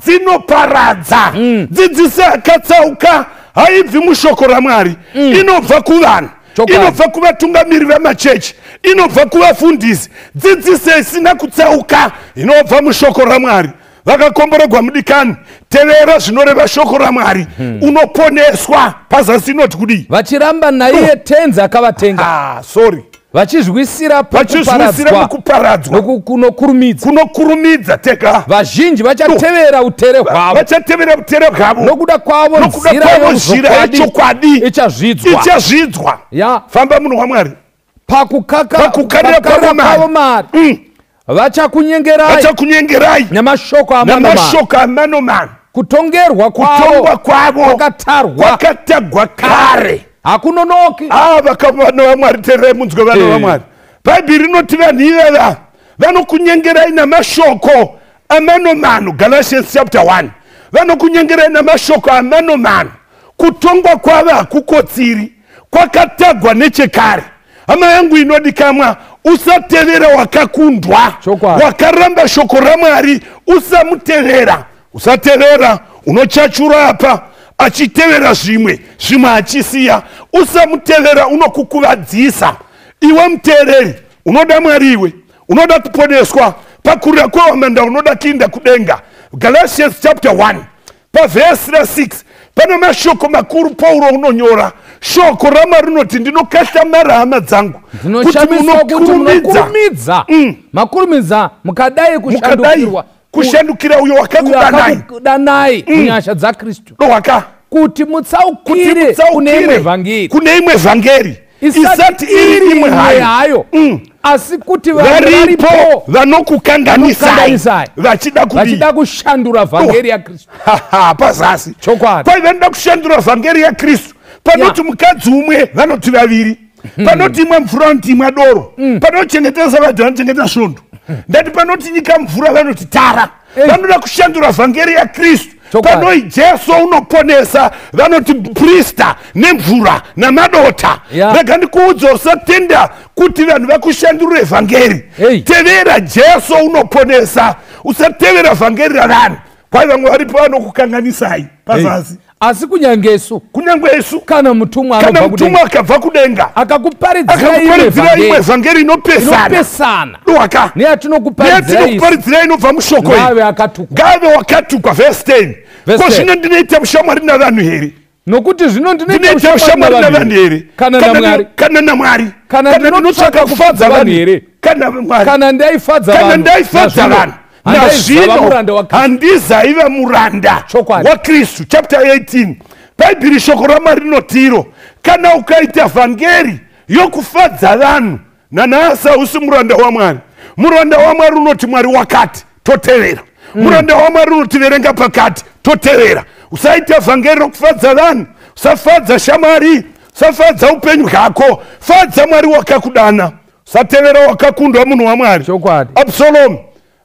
dzinoparadza. Dzidziso yakatsauka haibvi mushoko raMwari, inobva kuvanhu, inobva kuvatungamiri vemachechi, inobva kuvafundisi. Dzidziso isina kutsauka inobva mushoko raMwari. Vakakomboregwa mudikani, tevera zvinoreva shoko raMwari, unoponeswa. Pazasi inoti kudii? Vachiramba naiye tenzi akavatenga. Sorry. Vachizwisira mukuparadzwa kunokurumidza. Teka vazhinji vachatevera utere hwavo, vachatevera utere hwavo, nokuda kwavo nzira yechokwadi ichazvidzwa. Famba munhu waMwari. Pakukarira kwavo mari vachakunyengerai namashoko amanomano. Kutongerwa kwavo kwakatagwa kare, hakunonoki. Vana vaMwari, tererai munzwe vana vaMwari. Bhaibheri rinoti vanhu ivava vanokunyengerai namashoko amanomano. Galatians chapter 1. Vanokunyengerai namashoko amanomano. Kutongwa kwavo hakukotsiri, kwakatagwa nechekare. Hama yangu inodikamwa, usatevera wakakundwa, wakaramba shoko raMwari, usamutevera. Usatevera unochachura apa achitevera zvimwe, zvimwe achisiya. Usamutevera unokukuvadzisa. Iwe muteereri, unoda Mwari iwe, unoda kuponeswa, pakurira kwehwamanda unoda kuinda kudenga. Galatians chapter 1 pavhesi ra6 pane mashoko makuru Pauro unonyora. Shoko raMwari rinoti ndinokahlamara hama dzangu kuti munokurumidza makurumidza mukadai kushandukira uyo wakakudanai munyasha dzaKristu, kuti mutsaukire kune imwe vhangeri isati iri imwe hayo, asi kuti varipo vanokukanganisai vachida kushandura vhangeri yaKristu. Pazasi kwai vanoda kushandura vhangeri yaKristu. Panoti mukadzi umwe vanoti vaviri, panoti imwe mvura vanoti imwe doro, panochengetesa vanhu vanochengeta svondo, ndati panoti nyika mvura vanoti tara. Vanoda kushandura vhangeri yaKristu. Panoi Jesu unoponesa vanoti prista nemvura namadota. Rega ndikuudze, usatenda kuti vanhu vakushandurire vhangeri. Tevera Jesu unoponesa, usatevera vhangeri ravanhu. Kwai vamwe varipo vanokukanganisai. Pazasi asi kunyange isu kana mutumwa akabva kudenga akakuparidzirai imwe vhangeri inopesana neyatinokuparidzirai inobva mushoko ngave wakatukwa. Verse 10. Ko zvino ndinoita ushamwari navanhu here? Nokuti zvino ndinoita ushamwari navanhu here? Kana naMwari? Kana ndinotsvaka kufadza vanhu here? Kana ndaifadza vanhu nazvino handizaiva muranda waKristu. Chapter 18. Bhaibheri shoko raMwari rinotiro, kana ukaita vhangeri yokufadza vanhu, nanhasi hausi muranda waMwari. Muranda waMwari unoti Mwari wakati, totevera. Muranda waMwari unoti verenga pakati, totevera. Usaita vhangeri rokufadza vanhu, usafadza shamwari, usafadza upenyu hwako, fadza Mwari wakakudana. Usatevera wakakundwa munhu waMwari. Absalomu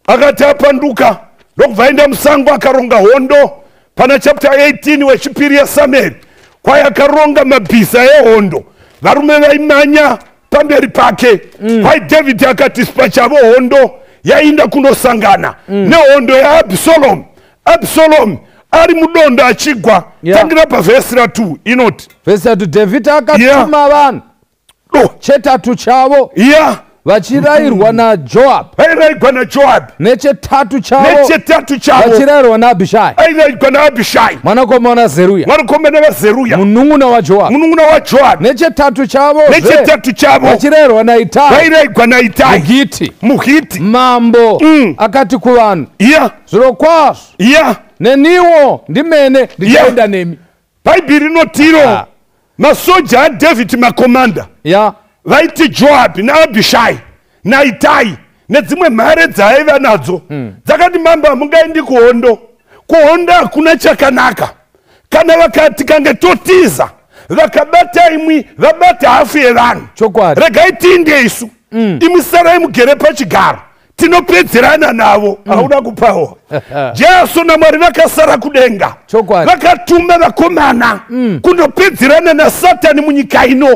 akati apanduka ndokubva aenda musango akaronga hondo. Pana chapter 18 wechipiri yaSamueri, kwai akaronga mabhiza ehondo, varume vaimanya pamberi pake. Kwai David akati pachavo hondo yainda kunosangana nehondo yaAbsalomu. Absalomu ari mudondo achigwa. Tangira pavhesi ra2 inoti vhesi ra2 David akatuma vanhu chetatu chavo vachirayirwa naJoab, vairayirwa naJoab, nechetatu chavo vachirayirwa naAbishai, airayirwa naAbishai mwanakomana waZeruya, mwanakomana waZeruya, munun'una waJoab, nechetatu chavo vachirayirwa naItai, vairayirwa naItai Muhiti. Mambo akati kuvanhu, zvirokwazvo neniwo ndimene ndichaenda nemi. Bhaibheri rinotiro masoja aDavid makomanda vaiti Joab naAbishai naItai nedzimwe mhare dzaaiva nadzo dzakati, mambo hamungaendi kuhondo, kuhondo hakuna chakanaka. Kana vakati kange totiza, vakabata imwi vabata hafu yevanhu. Regai tiinde isu, imwi sarai mugere pachigaro. Tinopedzerana navo. Hauna kupawa. Jesu naMwari vakasara kudenga, vakatuma vakomana kundopedzerana naSatani munyika ino.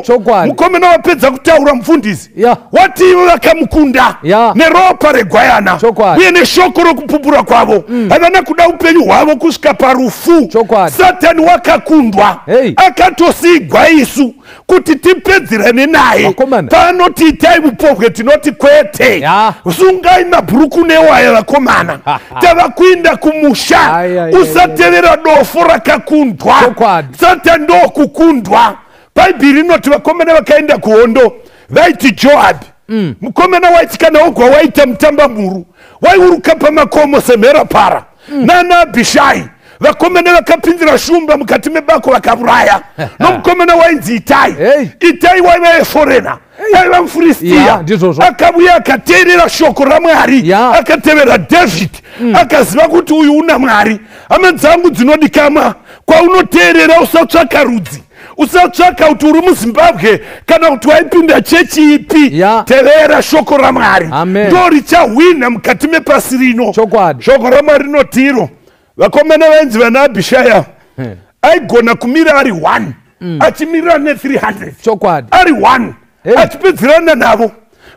Mukomana wapedza kutaura mufundisi, wati ivo vakamukunda neropa regwayana uye neshoko rokupupura kwavo. Havana kuda upenyu hwavo kusvika parufu. Satani wakakundwa, akatosigwa isu kuti tipedzerane naye. Panoti itai upombwe, tinoti kwete. Sungai mabhuruku newaya vakomana, tava kuinda kumusha. Usatevera dofo rakakundwa. Satani ndokukundwa. Bhaibheri rinoti vakomana vakaenda kuhondo vaiti Joabhi. Mukomana waiti kana ogwa waita mutambamhuru, waiuruka pamakomo semherapara. Nana Abhishai vakomana vakapindira shumba mukati mebako vakauraya. Nomukomana wainzi Itai. Itai waiva eforena, aiva muFiristiya. Akauya akateerera shoko raMwari, akatevera David, akaziva kuti uyu una Mwari. Hama dzangu dzinodikamwa, kwaunoteerera usatsvaka rudzi, usatsvaka kuti uri muZimbabwe kana kuti waipinda chechi ipi. Tevera shoko raMwari, ndo richahwina mukati mepasi rino. Shoko raMwari rinotiro vakomana vainzi vana Abhishaya aigona kumira ari 1 achimirira ne300, ari 1 achipedzerana navo.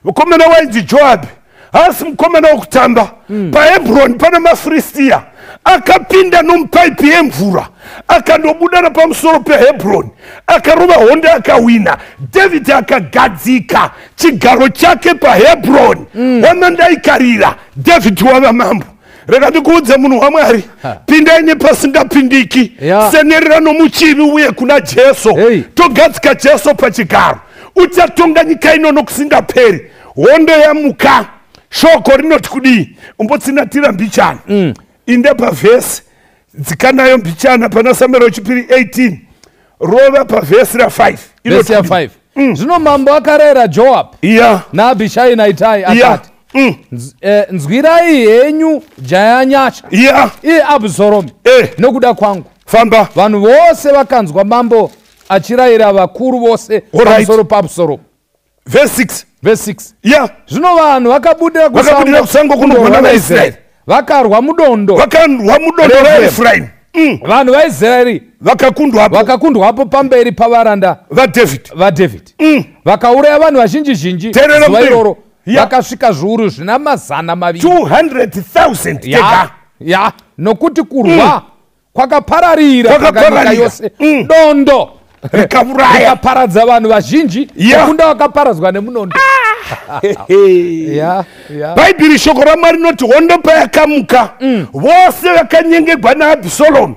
Mukomana wainzi Joabhi haasi mukomana wokutamba. PaHebroni pana maFiristiya akapinda nomupaipi yemvura, akandobuda napamusoro peHebroni, akarova hondo akawina. David akagadzika chigaro chake paHebroni. Wamandaikarira David wava mambo. Rega ndikuudze munhu waMwari, pindai nepasingapindiki, senerera nomuchivi uye kuna Jesu. Togadzika Jesu pachigaro, uchatonga nyika ino nokusingaperi. Hondo yamuka. Shoko rinoti kudii? Umbotsinatira mbichana. Inde pavhesi dzikanayo mbichana pana Samueri wechipiri 18, rova pavhesi ra5. Vhesi ya5. Zvino mambo akarayira Joabhi naAbhishai naItai akati, nzwirai henyu jaya nyasha iye Abhusaromi nokuda kwangu. Famba. Vanhu vose vakanzwa mambo achirayira vakuru vose pamusoro paAbhusaromi. Verse 6. Verse 6. Zvino vanhu vakabudira kusango kundorwa navaIsraeri, vakarwa mudondo, vakarwa mudondo raEfraimi. Vanhu vaIsraeri vakakundwapo pamberi pavaranda vaDavid. Vakauraya vanhu vazhinji zhinji zuva iroro, vakasvika zviuru zvina mazana maviri, 200,000 tega. Nokuti kurwa kwakapararira panyika yose. Dondo rikaparadza vanhu vazhinji, kukunda vakaparadzwa nemunondo. Bhaibheri shoko raMwari rinoti hondo payakamuka, vose vakanyengegwa naAbhisalomu.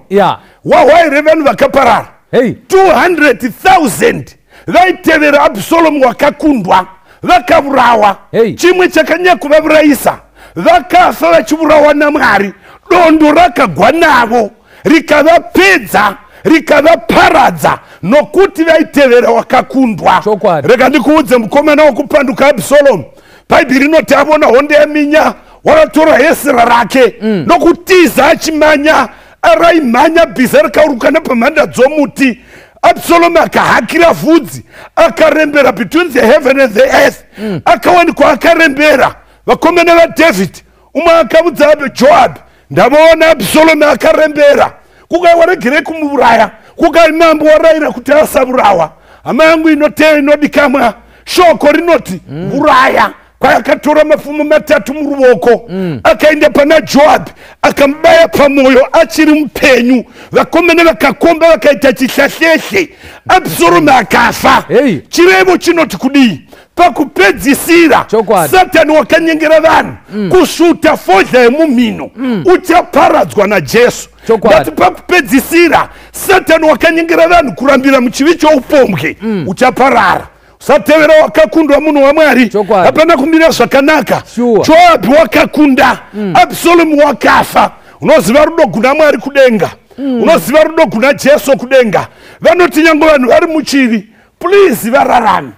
Wahwaire vanhu vakaparara 200,000 vaitevera Abhisalomu wakakundwa, vakaurawa. Chimwe chakanyanya kuvaurayisa, vakafa vachiurawa naMwari. Dondo rakagwa navo rikavapedza, rikavaparadza, nokuti vaitevera wakakundwa. Rega ndikuudze mukomana wokupanduka Abhisalomu, Bhaibheri rinoti avona hondo yaminya, wakatora hesera rake nokutiza achimanya. Araimhanya bhiza rikauruka nepamhanda dzomuti. Absalomu akahakira vhudzi, akarembera between the heaven and the earth. Akawanikwa akarembera. Vakomana vaDavid, umwe akaudza Joabhi, ndavaona Absalomu akarembera, kukai waregerei kumuuraya, kukai mambo warayira kuti asaurawa. Hama yangu inoteya inodikamwa, shoko rinoti uraya. Kwayakatora mapfumo matatu muruoko, akaenda pana Joabhi akamubaya pamwoyo achiri mupenyu. Vakomana vakakomba vakaita chihlahlehle. Absalomu akafa. Chirevo chinoti kudii? Pakupedzisira Satani wakanyengera vanhu kusvuta fodya yemumhino, uchaparadzwa naJesu. Ngati pakupedzisira Satani wakanyengera vanhu kurambira muchivi choupombwe, uchaparara. Usatevera wakakundwa munhu waMwari. Hapana kumira zvakanaka. Joabhi wakakunda, Absalomu wakafa. Unoziva rudo kuna Mwari kudenga, unoziva rudo kuna Jesu kudenga. Vanoti nyange vanhu vari muchivi, please vararame.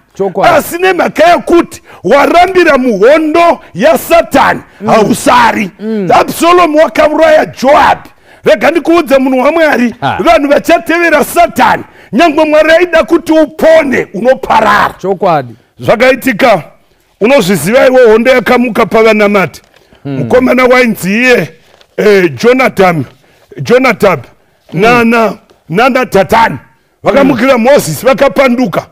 Asi nemhaka yekuti warambira muhondo yaSatani, hausari. Absalomu wakauraya Joabhi. Rega ndikuudze munhu waMwari, vanhu vachatevera Satani nyangwe Mwari aida kuti upone, unoparara. Chokwadi. Zvakaitika. Unozviziva iwe, hondo yakamuka pavanamati. Mukomana wainzi iye Jonathan nana Datani vakamukira Mozisi, vakapanduka.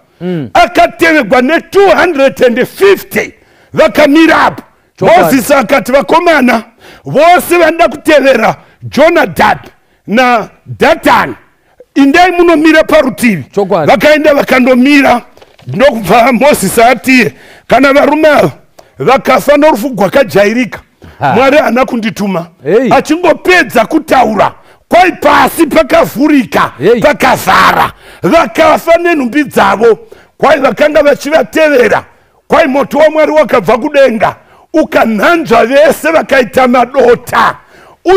Akatevegwa ne250 vakamira apo. Mozisi akati, vakomana vose vanoda kutevera Jonadab na Datani, indai munomira parutivi. Vakaenda vakandomira. Ndokubva Mozisi atiye, kana varume ava vakafa norufu gwakajairika, Mwari haana kundituma. Achingopedza kutaura, kwai pasi pakavhurika, pakavhara, vakafa nenhumbi dzavo. Kwai vakanga vachivatevera, kwai moto waMwari wakabva kudenga ukanhanzva vese, vakaita madota.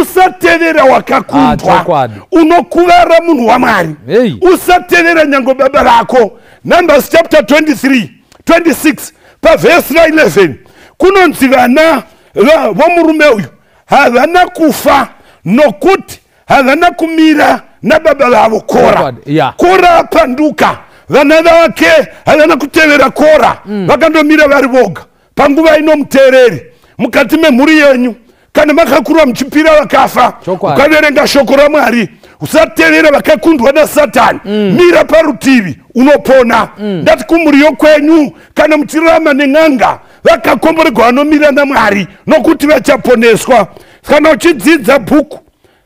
Usatevera wakakundwa, unokuvara munhu waMwari. Usatevera nyango baba vako. Numbers chapter 23 26 pavhesi ra11 kunonzi vana vomurume uyu havana kufa nokuti havana kumira nababa vavo Kora. Kora apanduka, vana vake havana kutevera Kora, vakandomira vari voga. Panguva ino muteereri, mukati memhuri yenyu, kana makakura muchipira vakafa, ukaverenga shoko raMwari, usatevera vakakundwa naSatani. Mira parutivi, unopona. Ndati kumhuri yokwenyu, kana muchirarama nen'anga, vakakomboregwa vanomira naMwari, nokuti vachaponeswa. Kana uchidzidza bhuku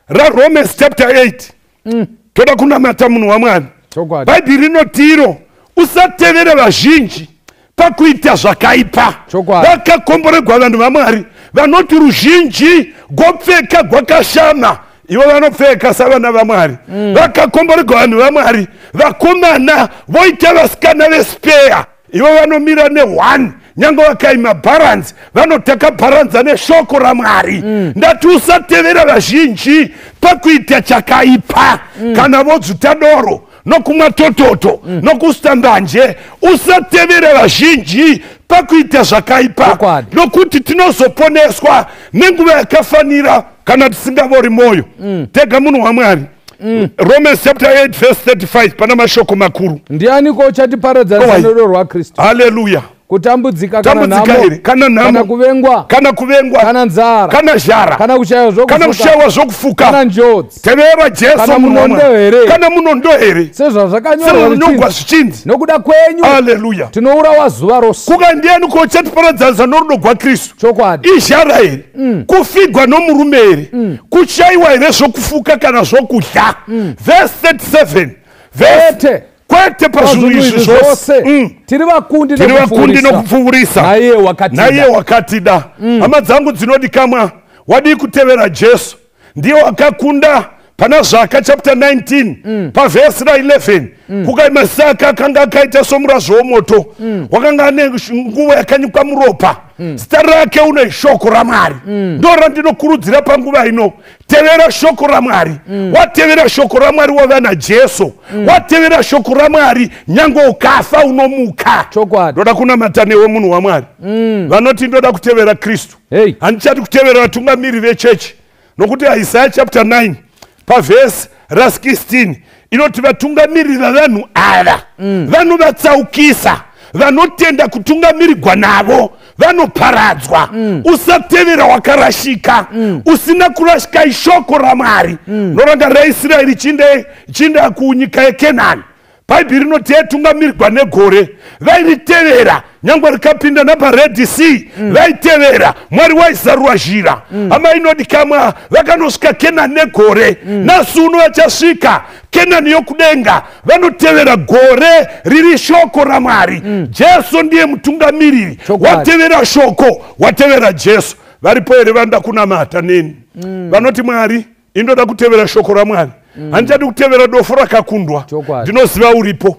raRomans chapter 8, toda kunamata munhu waMwari. Bhaibheri rinotiro, usatevera vazhinji pakuita zvakaipa. Vakakomboregwa vanhu vaMwari vanoti ruzhinji gopfeka gwakashama, ivo vanopfeka savana vaMwari. Vakakomboregwa vanhu vaMwari vakomana voita vasikana vespeya, ivo vanomira ne1, nyange vakaima bharanzi vanotaka bharanza neshoko raMwari. Ndati usatevera vazhinji pakuita chakaipa. Kana vodzvuta doro nokumwa tototo nokusuta mbanje, usatevera vazhinji pakuita zvakaipa, nokuti tinozoponeswa nenguva yakafanira kana tisingavori mwoyo. Tega munhu waMwari. Romans chapter 8 verse 35 pana mashoko makuru. Ndianiko uchatiparadzanisa norudo rwaKristu? Haleluya. Kutambudzika kana nhamo, kana kuvengwa, kana nzara, kana zhara, kana kushaiwa zvokufuka, kana njodzi. Tevera Jesu. Kana munondo here? Kana munondo here? Sezvazvakanyorwa zvichinzi, nokuda kwenyu, haleluya, tinourawa zuva rose. Kuka ndianiko uchatiparadzanisa norudo rwaKristu? Chokwadi. Izhara here? Kufigwa nomurume here? Kushaiwa here zvokufuka kana zvokudya? Verse 37. Verse Kwete, pazvinhu izvi zvose tiri vakundi nokupfuurisa naiye wakatida. Hama dzangu dzinodikamwa, wadii kutevera Jesu? Ndiye wakakunda pana Zvaka chapter 19 pavhesi ra11. Kukaima saka akanga akaita somurazvo womoto, wakanga ane nguvo yakanyikwa muropa. Zita rake une shoko raMwari. Ndo randinokurudzira panguva ino, tevera shoko raMwari. Watevera shoko raMwari wava naJesu. Watevera shoko raMwari, nyange ukafa unomuka. Ndoda kunamata newe munhu waMwari. Vanoti ndoda kutevera Kristu, handichati kutevera vatungamiri vechechi, nokuti Isaya chapter 9 pavhesi ra16 inoti vatungamiriri vavanhu ava vanovatsaukisa, vanotenda kutungamirirwa navo vanoparadzwa. Usatevera wakarashika. Usina kurashika ishoko raMwari. Noranga raIsraeri chinda kunyika yeKenani, Bhaibheri rinoti yaitungamirirwa negore, vairitevera nyange rikapinda napaRed Sea, vaitevera. Mwari waizarura zhira. Hama inodikamwa, vakanosvika Kenani negore. Nhasi uno vachasvika Kenani yokudenga vanotevera gore riri shoko raMwari. Jesu ndiye mutungamiriri. Watevera shoko, watevera Jesu. Varipo here vanoda kunamata neni, vanoti Mwari, indoda kutevera shoko raMwari, handichadi kutevera dofo rakakundwa? Ndinoziva uripo.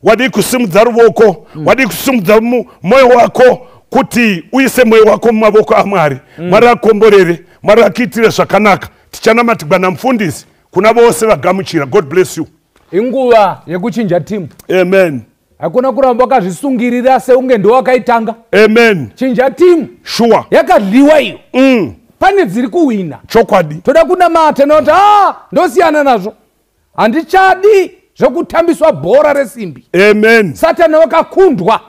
Wadii kusimudza ruvoko? Wadii kusimudza mwoyo wako kuti uise mwoyo wako mumavoko aMwari? Mwari akomborere, Mwari akuitire zvakanaka. Tichanamatigwa namufundisi kuna vose vagamuchira. God bless you. Inguva yekuchinja timu. Amen. Hakuna kuramba wakazvisungirira seunge ndowakaitanga. Amen. Chinja timu. Sure. Yakadliwa iyo. Pane dziri kuwina. Chokwadi. Toda kunamata nekuti ndosiyana nazvo, handichadi zvekutambiswa bhora resimbi. Amen. Satani wakakundwa.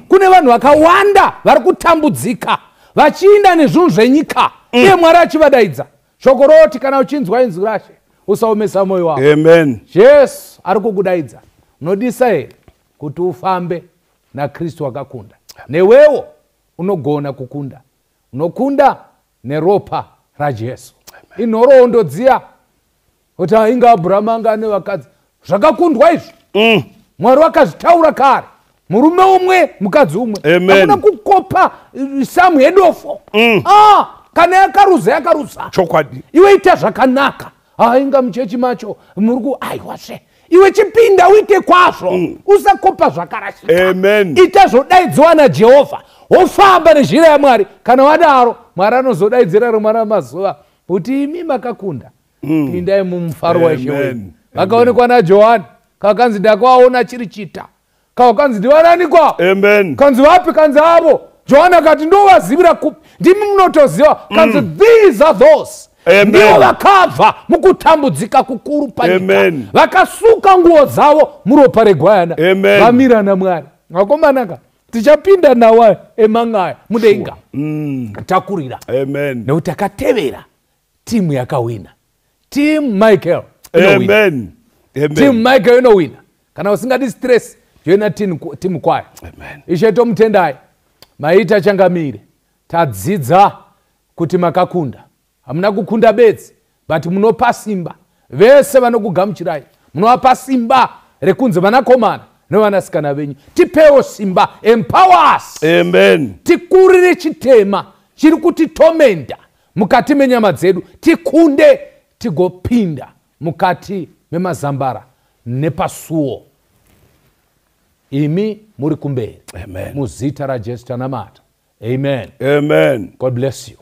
Kune vanhu vakawanda vari kutambudzika vachiinda nezvinhu zvenyika. Iye Mwari achivadaidza. Shoko roti kana uchinzwa inzwi rashe usaomesa moyo wako. Amen. Jesu ari kukudaidza. Unodisa here kuti ufambe naKristu akakunda? Newewo unogona kukunda. Unokunda neropa raJesu. Inhoroondo dziya kuti ainge Abrahama anga ane vakadzi. Zvakakundwa izvi. Mwari wakazvitaura kare. Murume umwe, mukadzi umwe. Hakuna kukopa samu yedofo. Kana yakaruza yakaruza. Chokwadi. Iwe ita zvakanaka. Inga muchechi macho muri ku aiwazve. Iwe chipinda uite kwazvo. Usakopa zvakarashika. Amen. Ita zvodaidziwa naJehovha. Wofamba nezhira yaMwari. Kana wadaro, Mwari anozodaidzira rimwe ramazuva kuti imi makakunda. Pindai mumufaro waIshe wenyu. Vakaonekwa naJohani. Kakanzi ndakawaona chiri chita. Kakanzi ndivanani kwa? Amen. Kanzi vapi? Kanzi avo. Johani akati ndovazivira kupi? Ndimi munotoziva. Kanzi these are those. Ndivo vakabva mukutambudzika kukuru panyika. Vakasuka nguo dzavo muropa regwayana. Vamira naMwari. Vakomanaka, tichapinda nawa emangaya mudenga. Takurira. Amen. Nekuti takatevera timu yakawina. Team Michael. Amen. Amen. Team Michael inowina. Kana usingadi stress, joina timu kwayo. Amen. Ishe tomutendai. Maita changamire. Tadzidza kuti makakunda. Hamuna kukunda bedzi, but munopa simba. Vese vanokugamuchirai. Munovapa simba rekunzi vanakomana nevanasikana venyu. Tipewo simba. Empower us. Amen. Tikurire chitema chiri kutitomenda mukati menyama dzedu. Tikunde tigopinda mukati memazambara nepasuo. Imi muri kumberi. Amen. Muzita raJesu tanamata. Amen. Amen. God bless you.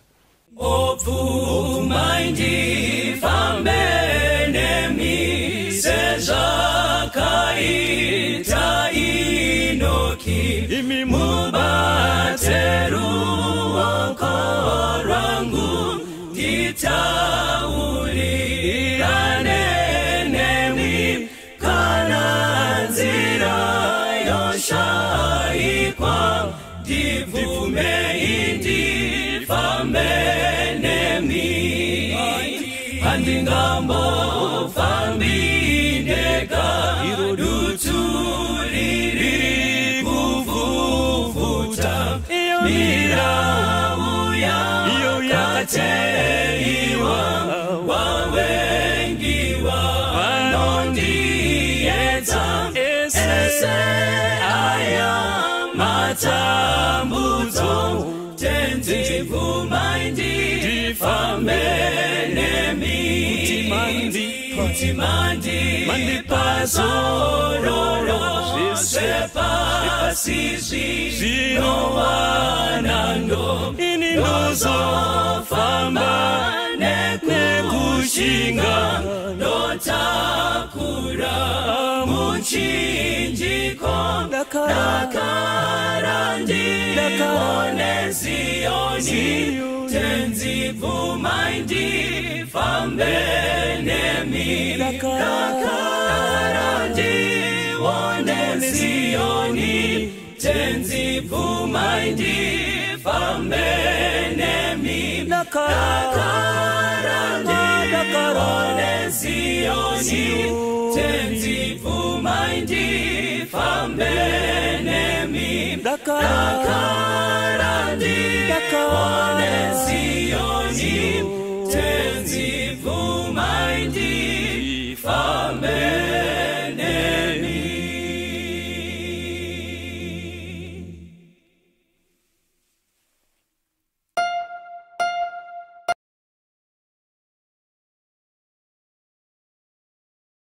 Matambudzo tenzi bvumai ndifambe nemi kuti mandipa zororo zvepasi zvinowanando ini ndozofamba nekushinga ndotakura muchinjiko ndakara ndione Ziyoni tenzi bvumai ndifambe nemi ndakara ndione Ziyoni tenzi bvumai ndifambe nemi ndakara ndione Ziyoni tenzi bvumai ndifambe nemi ndakara